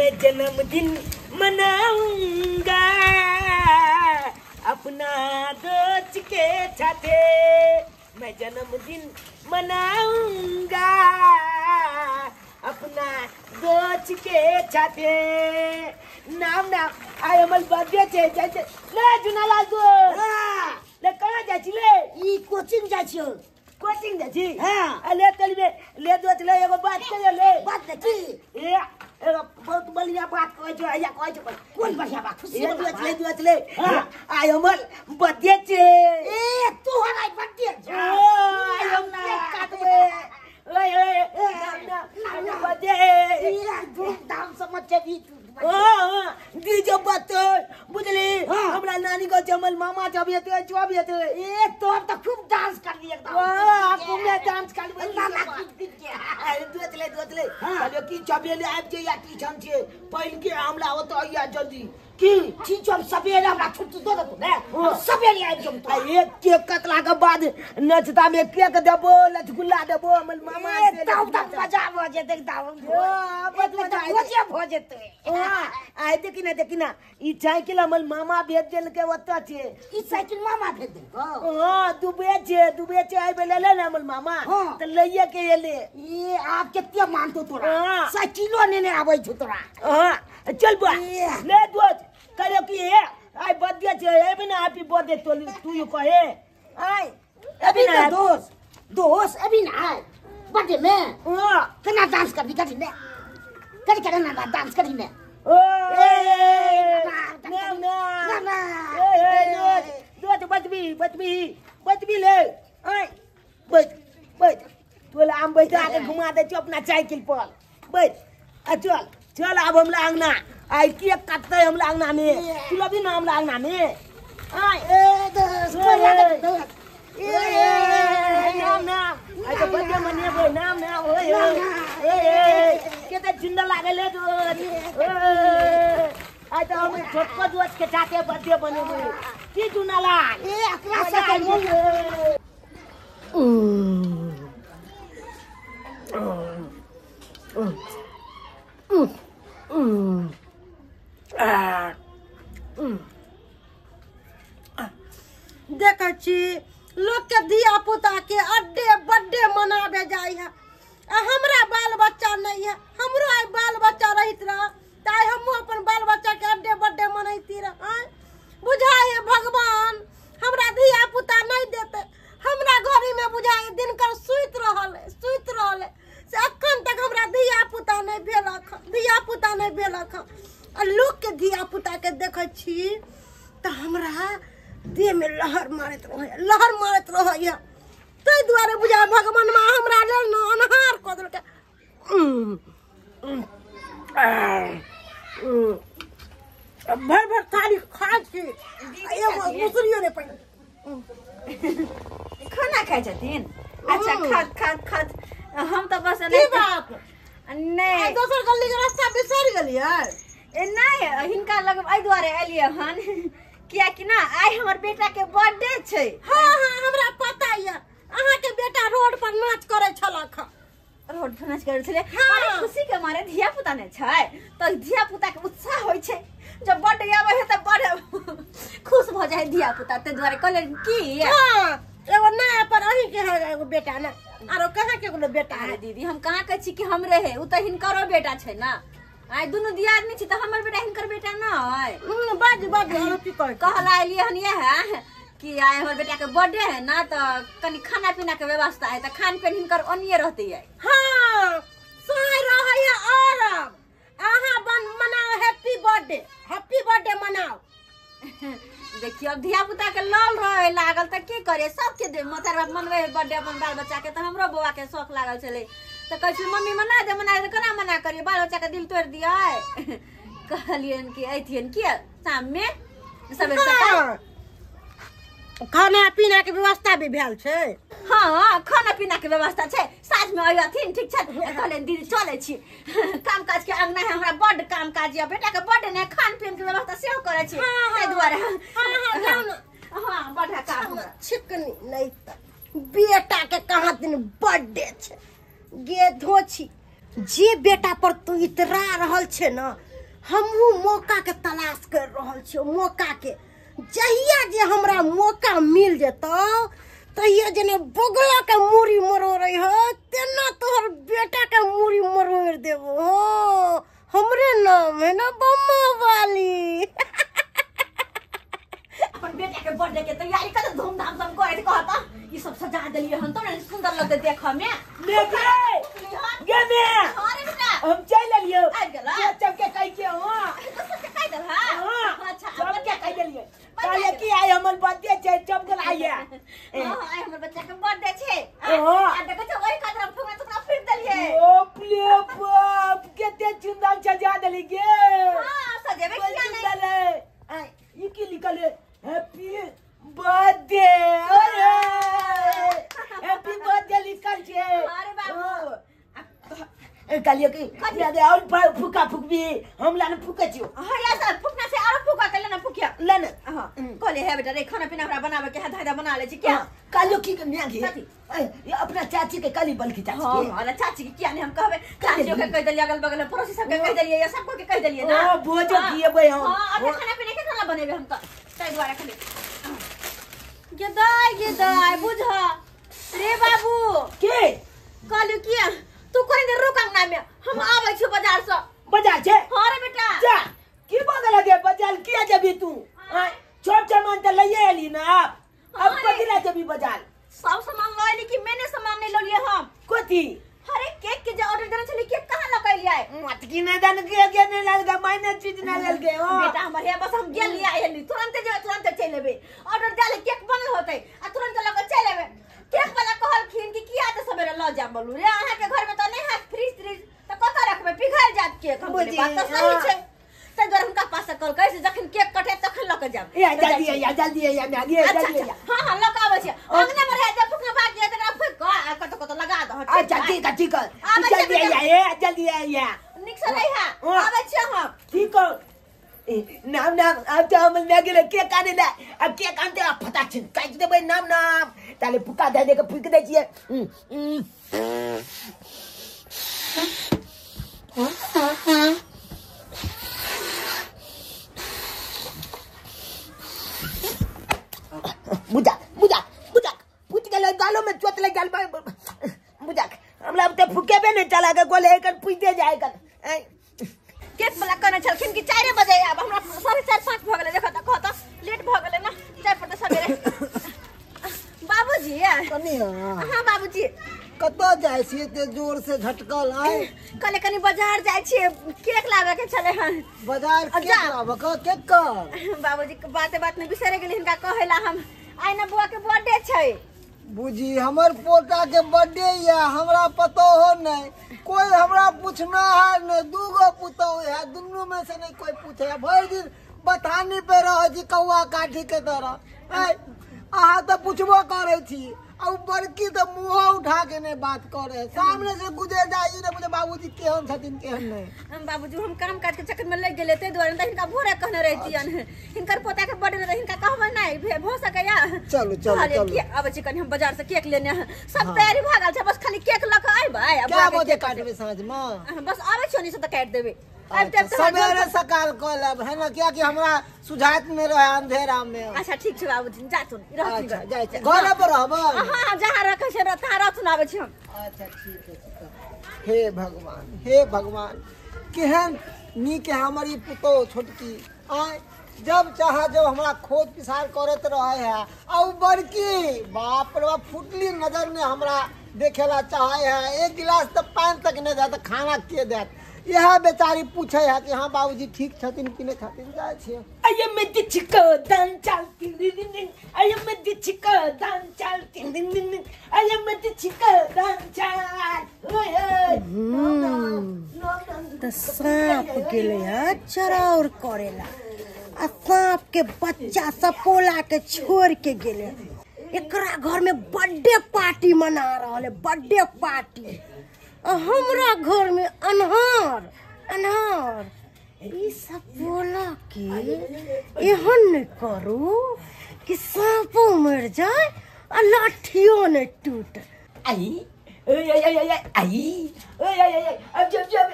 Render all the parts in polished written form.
मैं जन्मदिन मनाऊंगा अपना दोस्त के साथे, मैं जन्मदिन मनाऊंगा अपना दोस्त के साथे। नाम नाम आय हमर बर्थडे छे, जाय छे ले जुनालाल दोस्त। ले कहाँ जाय छी ले? ई कोचिंग जाय छी। कोचिंग जाय छी? हां। ले तली में ले दोस्त ले एगो बात कहियो ले। बात त की? ए एगो बहुत बढ़िया बात कहै छौ, हैया कहै छौ। कोन बढ़िया बात? खुशी ले दोस्त ले दोस्त ले। आय हमर बर्थडे छे। ए तोहर आइ बर्थडे छे? आय हम केक काटबै। ओए ओए नाम नाम बर्थडे। ई धूमधाम से मचेबी तू। डीजे बजतै बुझली। हमरा नानी गाँव छै, हमर मामा छै, अभी एतै चौ अभी एतै। ए तोहर त खूब डांस करबी एकदम। हां खूब डांस करबै। लाला कूद कूद के। अरे दोस्त ले दोस्त ले कहलियो की चबेले आबि जे या ट्यूशन छै पहिल के हमरा ओतऽ अइया जल्दी। की ठीक हम सबेरे हमरा छुट्टी दऽ देतौ ने, हम सबेरे आबि जाम। आ एक केक कटला के बाद नचता में केक देबो, रसगुल्ला देबो हमर मामा। ए तब तब मजा भऽ जेतै एकदम। हां बड मजा भोजे भऽ जेतै। हां आइ देखी ना देखी ना ई साइकिल हमर मामा भेज देलकै ओतऽ छै। ई साइकिल मामा भेज देलकौ? हां दुबे छै, दुबे छै। आइ बेले ले ने हमर मामा त लइए के एले। ई आब कते मानतौ तोरा, साइकिलो नेने आबै छौ तोरा। हां चल बुआ ले दोस्त कहियो की हे आइ बर्थडे छै, एबे ना हैप्पी बर्थडे तो तू you कहे। आइ अभी ना दोस्त दोस्त अभी ना आइ बर्थडे में। हां केना डांस करबी? करी ने करी करे ना डांस करी ने। ओ ना ना ना ए ए दोस्त दोस्त बचबी बचबी बचबी ले। आइ बैठ बैठ तोला हम बैठा के घुमा दै छियौ अपना साइकिल पर। बैठ आ चल चल आब हमरा अंगना। आइ केक काटतै हमरा अंगना में, तू लबी ना हमरा अंगना में। आइ ए दोस्त कोन लागत दोस्त? ए नाम नाम आइ त बर्थडे मनेबै। नाम नाम ओए ए ए केते सुन्दर लागल ले दोस्त। आइ त हम छोटको दोस्त के साथे बर्थडे मनेबै। की जुनालाल ए अकरा से मोन। देखै छी लोक के धिया पुता के अड्डे बड्डे मनाबे जाइ है, आ हमरा बाल बच्चा नहीं है। हमरो आइ बाल बच्चा रहित रह त आइ हमहूँ अपन बाल बच्चा के अड्डे बड्डे मनैती रह। बुझाइ है भगवान हमरा धिया पुता नहीं देते। हमरा घड़ी में बुझाइ दिनकर सुति रहल सुति रहल से अखन तक हमरा धिया पुता नहीं भेलक, धिया पुता नहीं भेलक। आ लोक के धिया पुता के देखै छी त हमरा देह में लहर मारैत रहैया, लहर मारैत रहैया। ताहि दुआरे बुझा भगवान माँ हमरा लेल न अन्हार कऽ देलकै। भरि भरि थाली खाइ छी, एगो मुसरियो नहि पहिने। खाना खाइ छथिन? अच्छा खात खात खात हम तऽ बस की बात नहि दोसर गली के रास्ता बिसरि गेलियै? ए नहि हिनका लग एहि दुआरे एलियै हन कियाकि ना आइ हमर बेटा के बर्थडे छै। हाँ हाँ हमरा पता ये, अहाँ के बेटा रोड पर नाच करे छलक। रोड पर नाच करे छलै। अरे खुशी के मारे धिया पुता ने छै तऽ धिया पुता के उत्साह होइ छै, जब बर्थडे आबै है तऽ बड़ खुश भऽ जाइ धिया पुता। ताहि दुआरे कहलियै की हाँ एगो नया पर अहीं के है एगो बेटा ने, आरो कहाँ के एगो बेटा है? दीदी हम कहाँ कहै छी कि हमरे है, उ तऽ हिनकरो बेटा छै ना। आइ दुनू दियादनी छी तऽ हमर बेटा हिनकर बेटा न है। बाजू बाजू आरो की कहै? कहला एलियै हन इएह कि आइ हमर बेटा के बर्थडे है ना तऽ कनि खाना पीना के व्यवस्था है तऽ खान पीन हिनकर ओनिये रहतै आइ। हाँ साइ रहै है अरब, अहाँ मनाओ हैप्पी बर्थडे, हैप्पी बर्थडे मनाओ। देखियौ अब धिया पुता के लल रहे लागल तऽ की करे, सबके दे मतार बाप मनबै है बर्थडे अपन बाल बच्चा के। तऽ हमरो बौआ के शौक लागल छलै तऽ कहै छलै मम्मी मना दे मना दे, केना मना करियै बाल बच्चा के दिल तोड़ि दियै। कहलियनि कि अयथिन कि शाम में सबेर सकाल। खाना पीना के व्यवस्था भी भेल छै? हाँ खाना पीना के व्यवस्था छै, साँझ में अयथिन ठीक छै। कहलियनि दीदी चलै छी, काम काज के अंगना है हमरा बड्ड काम काज यऽ, बेटा के बड्ड ने खान पीन के व्यवस्था सेहो करै छी ताहि दुआरे। हाँ बड्ड काम छिकनी नहीं तऽ बेटा के कहाँ दिन बर्थडे छै। गे धोछी जे बेटा पर तू इतरा रहल छे न हमहूँ मौका के तलाश कर रहल छियै मौका के। जहिया जे हमरा मौका मिल जेतौ तहिया जेना बगुला के मूड़ी मरोड़ै है तेना तोहर बेटा के मूड़ी मरोड़ देबो। हो हमरे नाम है ना बम्मा वाली। अपन बेटा के बर्थडे के तैयारी कर धूमधाम से करे कहता ई सब सजा देलिए हन तब ने सुंदर लगते देख में। गे मे अरे बेटा हम चल लेलियो आबि गेला सबके कहि के हां सबके कहि देल हां। अच्छा सबके कहि देलिए कहले की आइ हमर बर्थडे छै चमकल आइया। हां आइ हमर बच्चा के बर्थडे छै। आ देखै छ ओही खातिर हम फुकना टुकना फिर देलिए। ओ प्ले बाप केते सुंदर सजा देली गे। हां सजेबे किया नहीं। आ ई की लिखल है हैप्पी बर्थडे। अरे हैप्पी बर्थडे लिखल छै। अरे बाबू कहलिए कि और फूका फूकबी हम ला ने फूकै छियो। हां या सब फूकना छै आरो फूका के लेना फूकिया ले ने। हां कहले हे बेटा रे खाना पीना हमरा बनावे के है धाधा बना ले छी क्या। कहलियो की न्या गे अपना चाची के कहली बल्कि चाची के। हां चाची के किया नहीं हम कहबे चाचियो के कह देलिए अगल बगल में पड़ोसी सब के कह देलिए या सबको के कह देलिए ना। हां भोजो किएबै हम। हां अब खाना पीना के खाना बनेबे हम त तै दुआरे खाली गेदाय गेदाय बुझ रे बाबू के कहलियो किया तू कोनी देर रुक अंगना में हम आबै छी बाजार से। बाजार छै? हां रे बेटा जा की बगल गे बाजार किया जेबी तू? छोट सामान त लइए एली ना आप अब कथी ला जेबी बाजार? सब सामान ल एली कि मैंने सामान नहीं ललिए हम। कथी? अरे केक के जे ऑर्डर देने छली केक कहां ल के एलियै? मटकी नै दन के के नै लल गे मायने चीज नै लल गे। हां बेटा हमर हे बस हम गेल लिया एली तुरंत जे तुरंत चलि एबै। ऑर्डर देले केक बनल होतै आ तुरंत ल के चलि एबै। केक वाला कहलखिन कि किया त सबेरे ल जाब बोलू रे अहाँ के घर में त नहीं है फ्रिज त्रिज त कत रखबै पिघल जात केक। हम बोले बात त सही छै तै दुआरे हुनका पास से कॉल करै से जखन केक कटे तखन ल के जाब। ए जल्दी आ जल्दी आ मागी जल्दी आ। हां हां ल के आबै छी अंगने में रह जा फुकना भाग जा तकरा फुक के आ कत कत लगा दह। अच्छा ठीक है ठीक है जल्दी आ ए जल्दी आ निक से रही है आबै छी हम। ठीक है नाम नाम अब तो हम मैं गेले केक आने ला अब केक आनते फटाक से काटि देबै नाम नाम ताले फुका दे दे के फुक दै छियै। बुझा बुझा बुझा फुट गेलै गालो में चोट लग गेल बुझा हमरा त फुकेबे नै चला के गोले एकर फुइते जाय कर। केक वाला कहने छलखिन कि 4 बजे आब हमरा 4:30 5 भ गेलै देखो त कहत लेट भ गेलै ना जाय पड़तै सबेरे। बाबूजी कनी हां बाबूजी कतऽ जाइ छी एते जोर से झटकल आइ? कहले कनी बाजार जाइ छी केक लाबे के छलै हन। बाजार केक लाबे के केक कर? बाबूजी के बाते बात में बिसरे गेली हिनका कहेला हम आइ ना बुआ के बर्थडे छै। बुझी हमर पोता के बर्थडे या हमरा पतो हो नहीं कोई हमरा पूछना है नहीं। दूगो पुतहु है दुनू में से नहीं कोई पूछे है। भरि दिन बथानी पे रह छी कौआ काठी के तरह। अहाँ तो पूछबो करे छी आ बड़की तो मुँह उठा के नहीं बात करे सामने से गुजर जाय ई नहीं बुझे बाबूजी केहन छथिन केहन नहीं। हम बाबूजी हम काम काज के चक्कर में लग गेले तै दुआरे त हिनका भोरे कहने रहितियन हिनकर पोता के बर्थडे रहे हिनका कहबै नहीं भो सकैया। चलू चलू चलू आबै छी कनी हम बाजार से केक लेने सब तैयारी भ गेल छै बस खाली केक ल के अइबै। क्या बजे काटबै साँझ में? बस आबै छी ओनी से त काटि देबै। सवेरे सकाल कऽ लेब है ना कियाकि हमरा सुझात में रहे अंधेरा में। अच्छा ठीक छै बाबूजी जातुन रहथिन। अच्छा जाइ छी घरे पर रहब? हां जहां रखै छै तहां रहथुन आबै छी हम। अच्छा ठीक है। हे भगवान हे भगवान केहन नीक है हमर ई पुतोह छोटकी आय जब चाह जब हमरा खोज पिसार करत रहे है। आ उ बड़की बाप रे बाप फुटली नजर में हमरा देखेला चाहे है। एक गिलास तऽ पानि तक नहीं देत खाना के देत। यह बेचारी पूछे है कि हाँ बाबूजी ठीक छथिन कि नहीं छथिन। जाइ छियै। I am दिछक दान चाल तिन दिन दिन I am दिछक दान चाल तिन दिन दिन I am दिछक दान चाल। ओए त सांप गेलै है चरौर करेला आ सांप के बच्चा सपोला के छोड़ के गेलै। एकरा घर में बर्थडे पार्टी मना रहल है बर्थडे पार्टी हमरा घर में अन्हार अन्हार। ई सपोला के एहन नहीं करू कि सांपो मर जाए आ लाठियो नहीं टूट। आई ओए ओए ओए आई ओए ओए ओए अब जब जब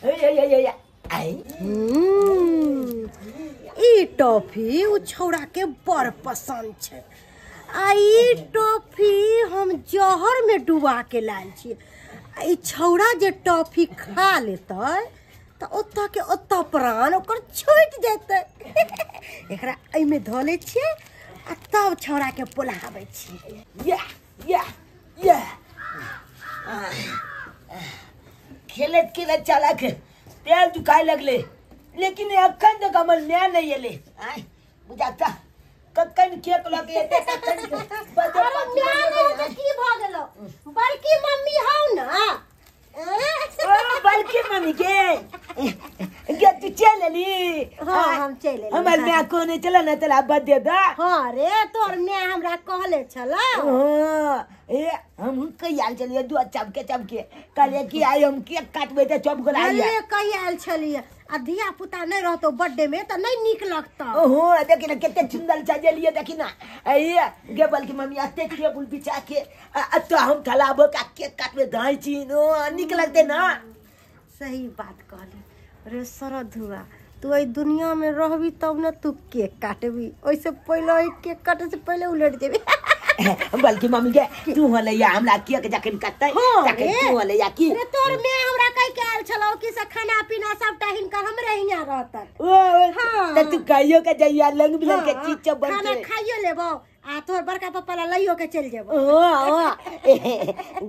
ओए ओए ओए आई ई टॉफी उ छौड़ा के बड़ पसंद छै आ ई टॉफी हम जहर में डुबा के लायल छियै। आ ई छौड़ा जे टॉफी खा लेतै तऽ ओतऽ के ओतऽ प्राण ओकर छूटि जेतै। एकरा एहिमे धऽ लै छियै आ तब छौड़ा के पोल्हाबै छियै। या या या खेलत खेलत चालाक तेल दुखाए लगले लेकिन अखन तक हमर माय नहीं एले। आय बुझाता कखन केक लऽ के एते कखन के अरे माय नहीं तऽ की भऽ गेलो बड़की मम्मी हौ ना। ओ बड़की मम्मी के गे तू चल एली। हाँ हम चलि एली। हमर माय कोने चल ना तोरा बर्थडे दा। हाँ रे तोर माय हमरा कहले छला। हाँ ए हम कहि आयल छलियै दू चमके चमके कहलियै कि आइ हम केक काटबै तऽ चमक आइए कहि आयल छलियै। आ धिया पुता नहीं रहतो बर्थडे में तऽ नहीं नीक लगतो। ओहो देखी ना कते सुंदर सजेलियै देखी ना। ए गे बल्कि मम्मी एते टेबुल बिछा के अतऽ हम थलाबो का केक काटबै धाइ छी नो नीक लगतै ना। सही बात कहली रे सरधुआ तू एहि दुनिया में रहबी तब ना तू केक काटबी ओहिसे पहिले केक काटे से पहिले उलट जेबी। बल्कि मम्मी के तू होलैया हमरा केक जखन कटतै तखन तू होलैया की रे तोर माय हमरा कहि के आयल छलौ कि से खाना पीना सबटा हिनकर हमरे हियां रहतन। ओ त तू कहियो के जइया लंग बिलंग के चीज सब बनते खाना खाइयो लेबो आ तोर बड़का पप्पा ला लइयो के चलि जेबो। ओ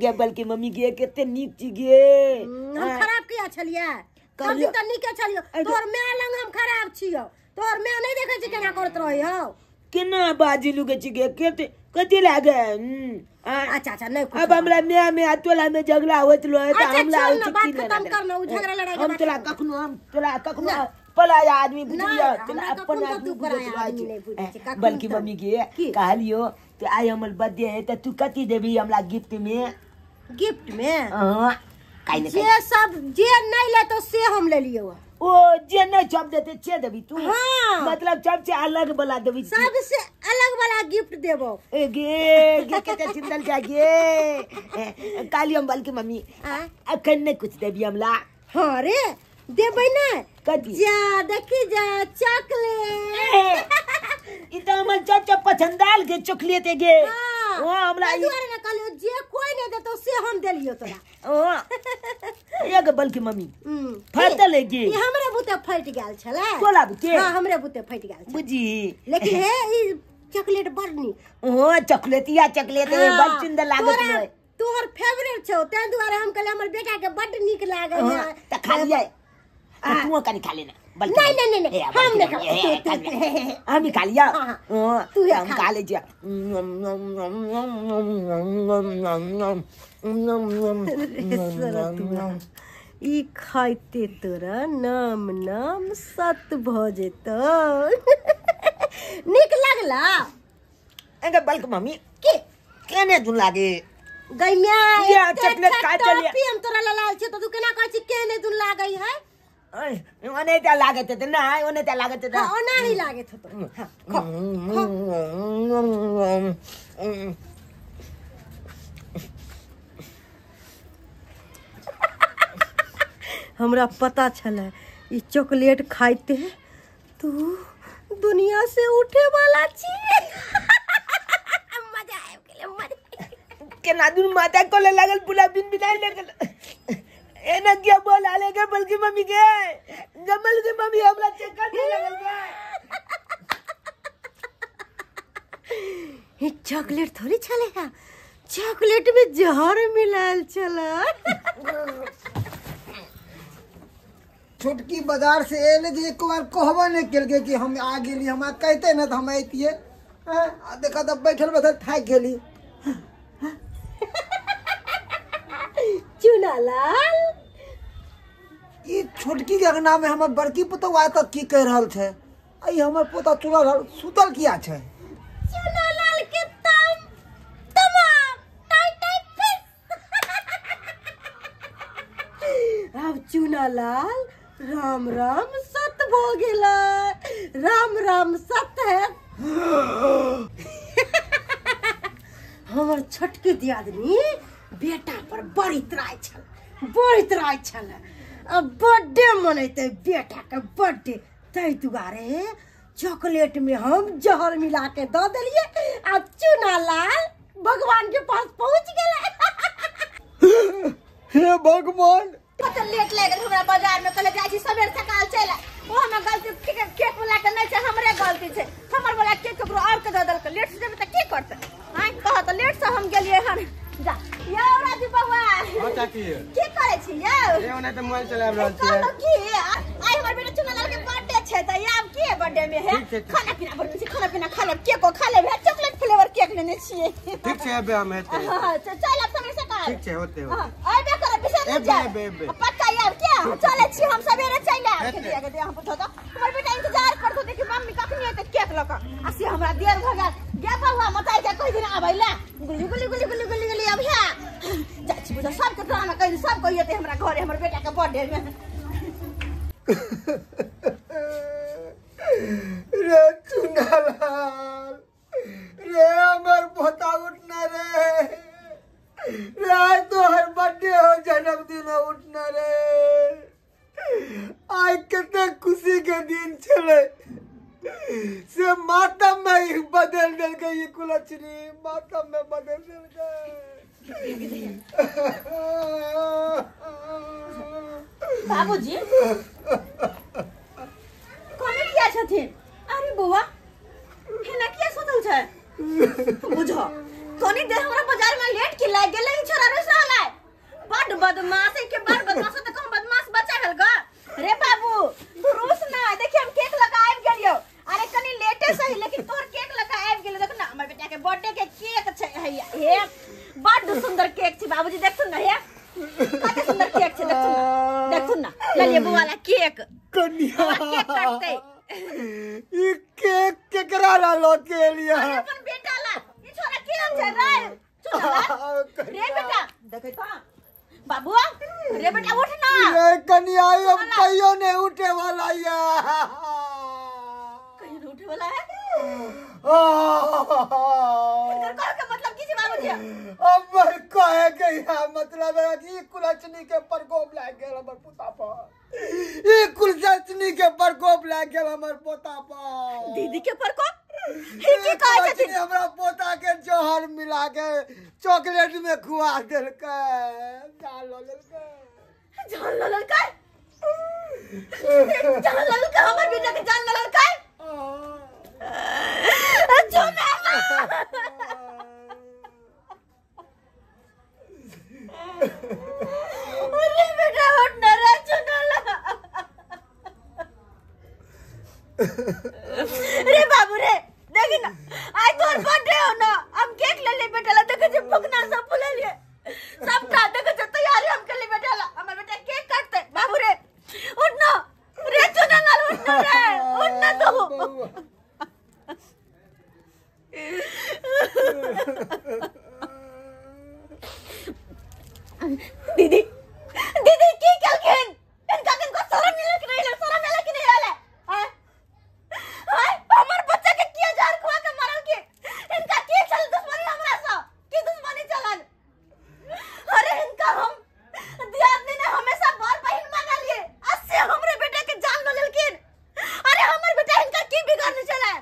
गे बल्कि मम्मी गे कते नीक छी गे। हम खराब किया छलियै हम तऽ नीके छलियो तोर माय लंग हम खराब छियो। तोर माय नहीं देखै छी केना करत रहै हौ केना बाजिलू के छी गे केते कथी लागे। अच्छा अच्छा नहीं अब हमरा माय में आ तोला में झगड़ा होइत रहे त हमरा होइत बात खत्म करना उ झगड़ा लड़ाई के हम तोला कखनो हम तोला कखनो पलाया आदमी बुझलियो तोला अपन आदमी बुझै। बल्कि मम्मी के कहलियो त आइ हमर बर्थडे है त तू कथी देबी हमरा गिफ्ट में। गिफ्ट में हां काई ने जे सब जे नहीं लेतो से हम ले लियो। ओ जे नहीं सब देते छे देबी तू। हाँ। मतलब सबसे अलग वाला देबी सबसे अलग वाला गिफ्ट देबो। ए गे गे कते चिंतल जा गे काली हम बल्कि मम्मी अखन नहीं कुछ देबी हमला। हां रे देबै ना कथी जा देखी जा चॉकलेट ई त हमर चाचा पसंदाल के चॉकलेट गे। हां हमरा ई दुआरे ना कहलियो जे कोई नहीं देतो से हम देलियो तोरा। ओ एक बल्कि मम्मी फटल गे ई हमरे बुते फट गेल छले तोला बुते। हां हमरे बुते फट गेल बुझी लेकिन हे ई चॉकलेट बड़ नीक। ओ चॉकलेटिया चॉकलेट बड़ सुंदर लागत रहे तोहर फेवरेट छौ तै दुआरे हम कहले हमर बेटा के बड़ नीक लागै है त खा लियै तू कनी खा लेना। नहीं नहीं नहीं हम नहीं खा हम ही खा लिया। तू हम खा ले जिया। ई खाइते तोरा नाम नाम सत भ जेतौ। नीक लागला एंगे बल्क मम्मी के केने दुन लागे गई my या चॉकलेट खा चलिए हम तोरा लाल छी त तू केना कहै छी केने दुन लागै है। ओने त लागत त ना ओने त लागत त हां ओना ही लागत होतो। हां खा खा हमरा पता छलै ई चॉकलेट खाइते तू दुनिया से उठे वाला छी। मजा आबि गेलै मजा केना दुन माता कोले लागल पूरा बिन बिनाय लागल एना क्या बोल आले के बल्कि मम्मी के गमल के मम्मी हमरा चक्कर दे लगल बा। ये चॉकलेट थोड़ी छले है चॉकलेट में जहर मिलाल छला। छोटकी बाजार से एले जे एक बार कहबो नहीं केलकै कि हम आ गेली हमरा कहते ना त हम अइतियै। आ देखा त बैठल बैठल थाकि गेली। चुनालाल ई छोटकी के अंगना में हमर बड़की पुतहु आइ तक की कहि रहल छै। ई हमर पोता चुनालाल सुतल किया छै। चुनालाल के तम तमाम टाइ टाइ फिस। अब चुनालाल राम राम सत भ गेलै। राम राम सत है। हमर छोटकी दियादनी बेटा पर बड़ इतराइ छल बड़ इतराइ छल। अब बर्थडे मनेतै बेटा के बर्थडे, ताहि दुआरे चॉकलेट में हम जहर मिला के दऽ देलियै आ चूना लाल भगवान के पास पहुंच गेलै। हे भगवान, कते लेट लागि गेल हमरा बाजार में, कहले जाइ छी सबेर सकाल चलि आइ। ओ हमरा गलती केक वाला के नहि छै, हमरे गलती छै। हमर वाला केक ककरो और के दऽ देलकै, लेट से जेबै तऽ की करतै? आँय कह तऽ लेट से हम गेलियै हन। जा यौ राजू बौआ। हां चाची, की करै छी यौ? ए ओना तऽ मोबाइल चला रहल छी। कहलहुँ की आइ हमर बेटा चुना लाल के बर्थडे छै, तऽ आब की बर्थडे में है खाना पीना बनबै छी, खाना पीना खा लेब, केको खा लेब, है चॉकलेट फ्लेवर केक लेने छियै। ठीक छै, अबे हम हेतै। हां चल आब सबेर सकाल। ठीक छै, होते हो। हां आबे करब, बिसरि नहि जायब। पक्का आब के चलै छी हम सबेरे चलि आयब। के दिया के दिया हम पूछो तऽ हमर बेटा इंतजार करतो देखि मम्मी कखनी एतै केक लऽ कऽ, आ से हमरा देर भऽ गेल। गे बौआ मताई के कहि दिन आबै ले, गुली गुली गुली गुली गुली गुली अब है जाइ छी बुझो सबके तोरा में कहि सब कहि एतै हमरा घरे हमर बेटा के बर्थडे में। रे चुनालाल रे, हमर पोता उठना रे, रे आज तोहर बर्थडे हो, जन्मदिन हो, उठना रे। आज कते खुशी के दिन छलै से मातम में ही बदल देलकै ई कुलक्षणी, मातम में बदल देलकै। बाबूजी कोने किया छथिन? अरे बौआ हेना किया सुतल छै? बुझो कोनी देर हमरा बाजार में लेट के लागि गेलै, ई छोरा रुस रहल है। बड बदमाश है के, बड बदमाश त कम बदमाश बच्चा भेल ग। रे बाबू तू रुस ना, देखि हम केक लगा आबि गेलियौ। अरे कनी लेटे सही लेकिन तोहर केक लगा आबि गेलै। देख ना हमर बेटा के बर्थडे के केक छै, हैया हे बड सुंदर केक छै बाबूजी, देखथुन ना हे कते सुंदर केक छै, देखथुन ना, देखथुन ना। ले लियै बौआ ला केक, कनिया केक काटतै। ई केक केकरा ला लऽ के एलियै? अरे अपन बेटा ला। ई छोरा केहन छै रे? चुना रे बेटा, देखै त बाबू रे बेटा उठ ना। रे कनिया अब कहियो नहीं उठे वाला या, कहियो नहीं उठे वाला है। इधर कहे के मतलब की छै बाबूजी? अब कहे के या मतलब है कि कुलक्षणी के प्रकोप लागि गेल हमर पोता पर, ई कुलक्षणी के प्रकोप लागि गेल हमर पोता पर। दीदी के प्रकोप? ई की कहै छथिन? हमरा पोता के जहर मिला के चॉकलेट में खुआ देलकै, जान लऽ लेलकै, जान लऽ लेलकै, जान लऽ लेलकै हमर बेटा के जान लऽ लेलकै। चुना अरे बेटा उठ ना रे चुना रे बाबू रे, देखी ना आज तोहर बर्थडे हो ना, हम केक ले ले बेटा ला, देखे छे फुकना सब फुलेलिए सबटा, देखे छे तैयारी हम के ले बेटा ला, हमर बेटा केक काटते। बाबू रे उठ ना रे चुना लाल, उठ ना रे, उठ ना तू। दीदी दीदी की केलखिन? इनका किनको शरम मिले कि नहीं, शरम मिले कि नहीं आले? हमर बच्चा के किया जहर खुआ के मारल के? इनका की छल दुश्मनी हमरा से? की दुश्मनी चलन? अरे इनका हम दियादनी ने हमेशा बर बहिन मानलिए, अस्से हमरे बेटा के जान ल लेलखिन। अरे हमर बेटा इनका की बिगाड़ने चला,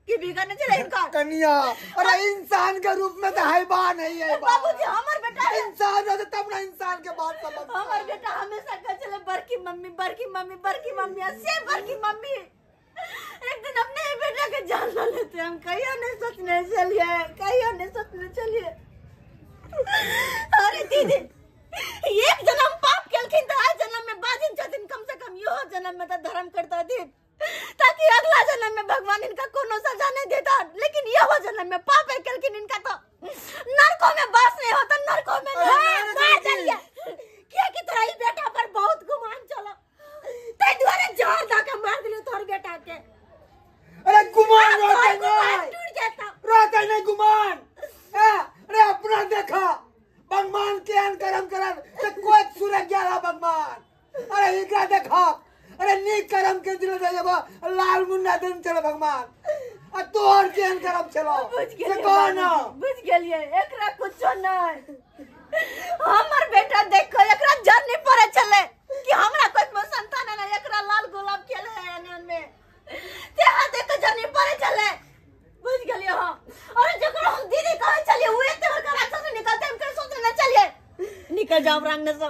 की बिगाड़ने चला इनका? कनिया अरे इंसान के रूप में तो हैबा नहीं है बाबूजी, हमर बेटा इंसान रहते तब ना इंसान के बात समझ। हमर बेटा हमेशा कहे छले बड़की मम्मी, बड़की मम्मी, बड़की मम्मी, से बड़की मम्मी। एक दिन अपने ही बेटा के जान ल लेते, हम कहियो नहीं सोचने चलिए, कहियो नहीं सोचने चलिए। अरे दीदी एक जन्म पाप केलखिन तऽ आज जन्म में बाजिन छथिन, कम से कम इहो जन्म में तऽ धर्म करता दिन, ताकि अगला जन्म में भगवान इनका कोनो सजा नहीं देता। लेकिन इहो जन्म में पाप केलखिन इनका तो नरकों में वास नहीं होता, नरकों में मार चलिए। किया कि तोरा ई बेटा पर बहुत गुमान चला, ताहि दुआरे जहर दऽ के मार देलियै तोहर बेटा के। अरे गुमान रहते नहीं, टूट जाता रहते नहीं गुमान। अरे अपना देखा भगवान केहन करम करन से कोई सूरज गया भगवान। अरे एकरा देखा, अरे नीक करम के दिल जाबो लाल मुन्ना दिन चले भगवान, आ तोहर केहन करम चलो बुझ से गेलियै कौन? बुझ गेलियै, एकरा कुछो नहीं। हमर बेटा देखो एकरा जर नहीं पड़े छले, कि हमरा कोई में संतान ना एकरा लाल गुलाब खेले है आंगन में ते हाथ देख के जनी पड़े चले बुझ गेलियो हम। और जकरा हम दीदी कहे चलिए उ एते बड़का राक्षस निकलते हम कहीं सोचने न चलिए निकल जाओ रंग से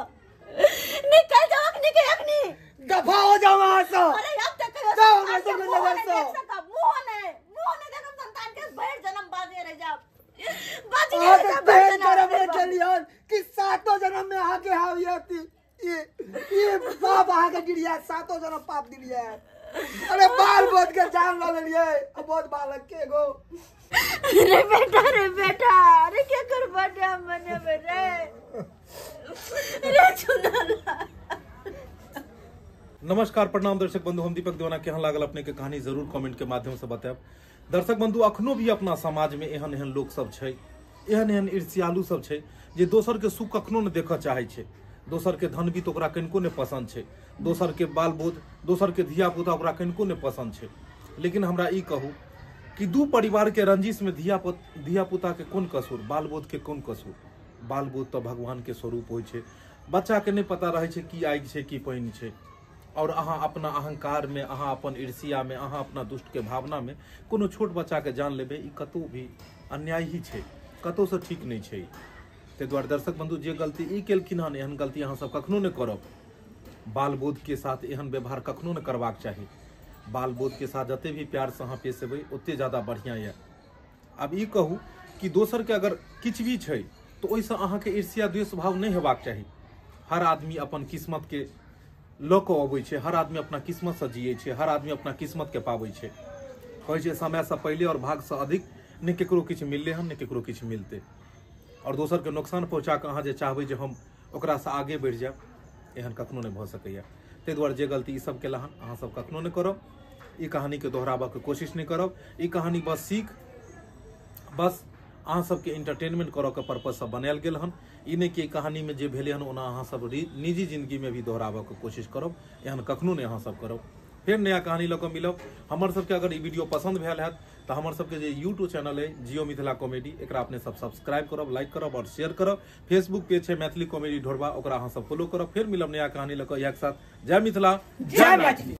निकल जाओ अखनी के अखनी दफा हो जाओ वहां से। अरे अब तक जाओ हमरा सब के नजर से। मुंह ने देखम संतान के भर जन्म बाजे रह जाओ बाज के रह जाओ भर बहन जन्म करब चलियन कि सातों जन्म में आके हावियती ये पाप आके गिरिया सातों जन्म पाप दिलिया। अरे बाल बोध के जान ल लेलिए अब बहुत बालक के एगो। रे बेटा रे बेटा अरे क्या कर बर्थडे मनेबे रे रे चुनाला। नमस्कार प्रणाम दर्शक बंधु, हम दीपक दीवाना। केहन लागल अपने के कहानी जरूर कमेंट के माध्यम से बतायब। दर्शक बंधु, अखनो भी अपना समाज में एहन एहन लोक सब छै, एहन एहन ईर्ष्यालु सब छै जे दोसर के सुख कखनो ने देखऽ चाहै छै। दोसर के धन भी तो ओकरा कनिको नहि पसंद छै, दोसर के बाल बोध, दोसर के धिया पुता ओकरा कनिको नहि पसंद छै। लेकिन हमरा ई कहू कि दू परिवार के रंजिश में धिया पुता के कोन कसूर, बाल बोध के कोन कसूर? बाल बोध तो भगवान के स्वरूप होइ छै। बच्चा के नहि पता रहै छै की आगि छै की पानि छै। और अहाँ अपना अहंकार में, अहाँ अपन ईर्ष्या में, अहाँ अपना दुष्ट के भावना में कोनो छोट बच्चा के जान लेबै, ई कतौ भी अन्याय ही छै, कतौ से ठीक नहि छै। ताहि दुआरे दर्शक बंधु, जे गलती ई केलखिन हन, एहन गलती अहाँ सब कखनो नहि करब। बाल बोध के साथ एहन व्यवहार कखनो नहि करबाक चाही। बाल बोध के साथ जते भी प्यार से अहाँ पेश एबै ओते ज्यादा बढ़िया यऽ। आब ई कहू कि दोसर के अगर किछु भी छै तऽ ओहिसँ अहाँके ईर्ष्या द्वेष भाव नहि हेबाक चाही। हर आदमी अपन किस्मत के लऽ कऽ अबै छै, हर आदमी अपना किस्मतसँ जियै छै, हर आदमी अपना किस्मतके पाबै छै। कहै छै समयसँ पहिले और भागसँ अधिक नहि केकरो किछु मिललै हन, नहि केकरो किछु मिलतै। और दोसरके नुकसान पहुँचा कऽ अहाँ जे चाहबै जे हम ओकरासँ आगे बढ़ि जायब, एहन कखनो नहि भऽ सकैए। ताहि दुआरे जे गलती ईसब केला हन अहाँ सब कखनो नहि करब। ई कहानीके दोहराबऽके कोशिश नहि करब। ई कहानी बस सीख, बस अहाँ सबके इंटरटेनमेंट करऽ के पर्पजसँ बनायल गेल हन। ई नहि कि कहानी में जे भेलै हन ओना अहाँ सब निजी जिंदगी में भी दोहराबऽ के कोशिश करब, एहन कखनो नहि अहाँ सब करब। फेर नया कहानी लऽ कऽ मिलब। हमर सबके अगर ई वीडियो पसंद भेल हैत तऽ हमर सबके जे यूट्यूब चैनल है जियो मिथिला कॉमेडी, एकरा अपने सब सब्सक्राइब करब, लाइक करब और शेयर करब। फेसबुक पेज है मैथिली कॉमेडी ढोरबा, ओकरा अहाँ सब फॉलो करब। फेर मिलब नया कहानी लऽ कऽ इएह के साथ। जय मिथिला, जय मैथिली।